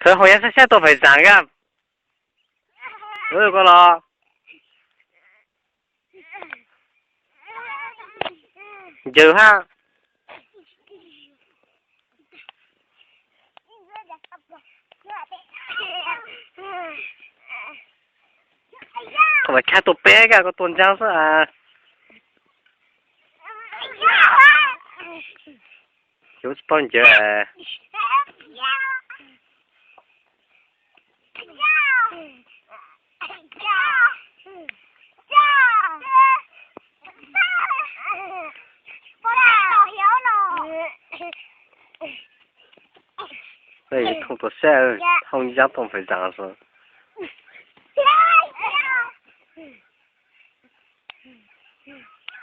Thawv hoom yaj sab sab tuaj fais zam ga. Koj los ncaws hab. Koj mas khab tuaj peb koj, koj tuaj ntsaab xwb. Yuav tsis paub ncaws. Thooj tuaj sab, hoom yaj tuaj fais zam xwb.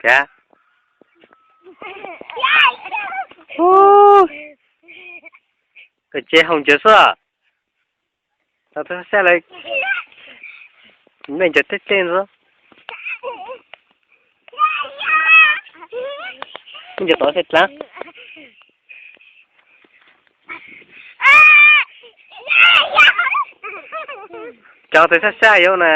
Tiag. Koj tsis hoom ncaws xwb. Tau tau sab lawm. Nej ncaws teb teb xwb. Nej ncaws tod teb dlaab. Cov tes sab sab yuav na.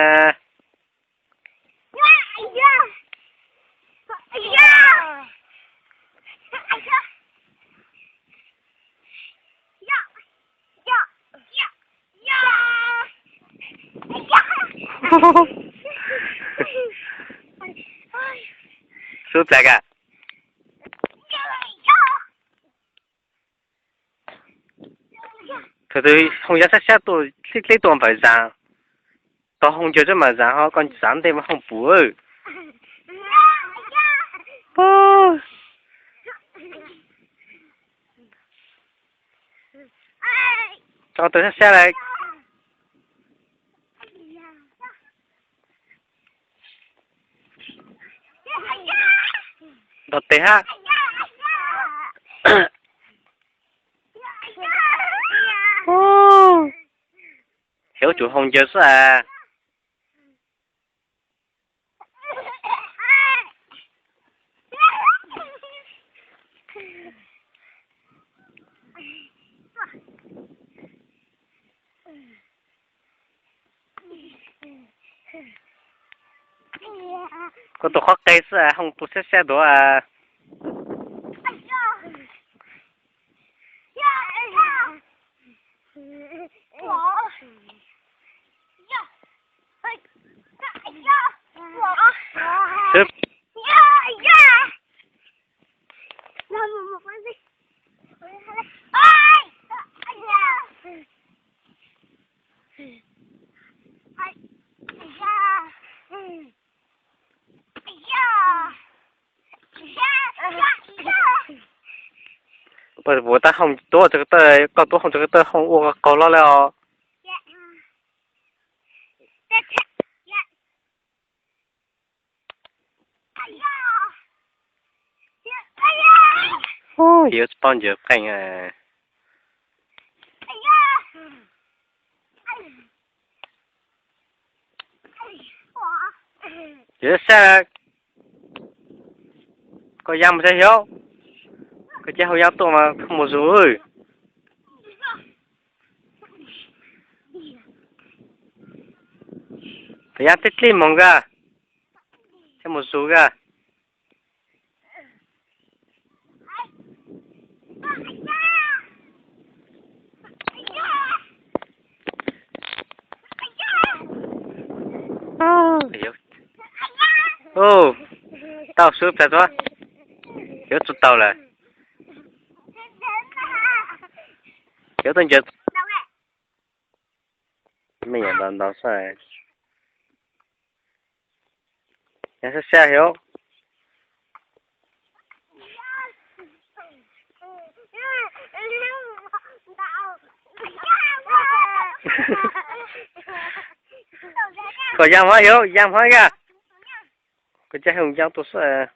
Sub plag a. Thaum twg hoom yaj sab sab tuaj dleb dleb tuaj npawm zam, tau hoom ncaws teb mam zam ho, koj zam ntej mas hoom pum. Tau tes sab sab lawm. Nrog tes hab. Heev, tsum hoom ncaws xwb as. Koj tus qhov qe xwb, hoom tus sab sab tuaj. Puas tab hoom tuaj tso ko taw, koj tuaj hoom tso ko taw, hoom ua qaug loj lawm os. Yuav tsis paub ncaws qeej. Yog sab, koj ya mus saib xyov, koj cab hauv ya tuaj mas koj mus zus. Koj ya tib dlib moog kag, cab mus zus kag. Tau sub plag tuaj, yuav tsis tau lawm. Yuav tuaj ncaws. Me nyuam ntau ntau xwb. Yog sab sab xyov. Koj ya hov xyov, ya hov kag. Koj cab hoom ya tuaj xwb.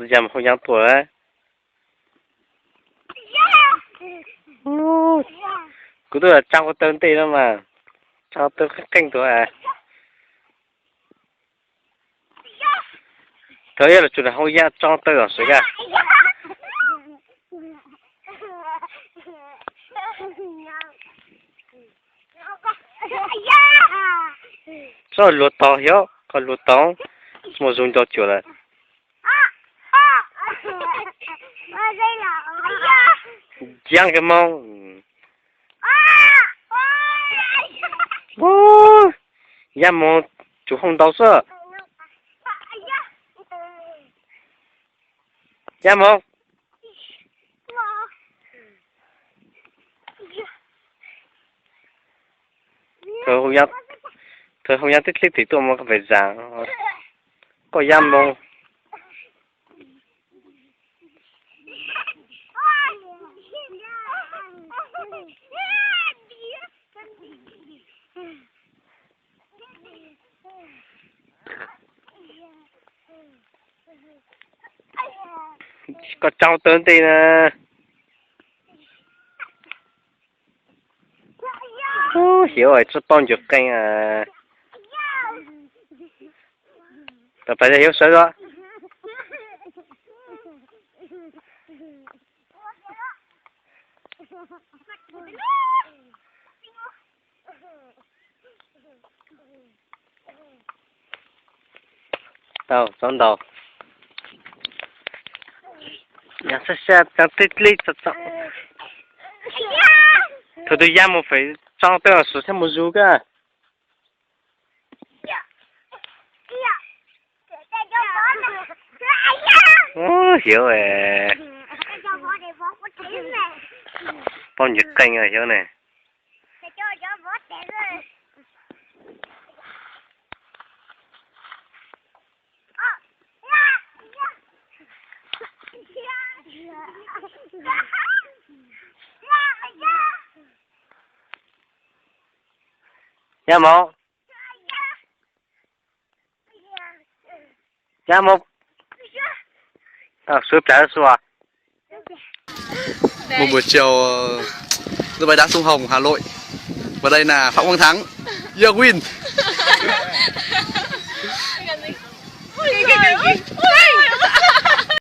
Yam mus hau yam tuaj lawm. Kuv twb tsa hau taw ntej no mas, tsa hau taw qeej qeej tuaj. Thaum ib los tsuas hau yam tso taw los sawv yam. Txhob luag tog xyov, koj luag tog, mus zoo nco cuam lawm. Yam ka moog. Yam moog, tsuas hau ntau xwb. Yam moog. Thaum hau yam twb dleb tim tuaj mas koj pem zam, koj yam moog. Koj tsa taw ntej na. Ub, xyov tsob taub ncws qeej. Tau pais yog sawv os. Tau txhob ntaus. Yam sab sab tau tib li txog txog. Thaum twg yam mus feem tso tej los sawv txheej mus zus kawg. Ub, xyov, taub ncws qeej xyov ne. Yam moog. Yam moog. Suav plawg suav. Một buổi chiều, ờ, tôi bay đá sông Hồng, Hà Nội. Và đây là Phạm Quang Thắng. Yo, win.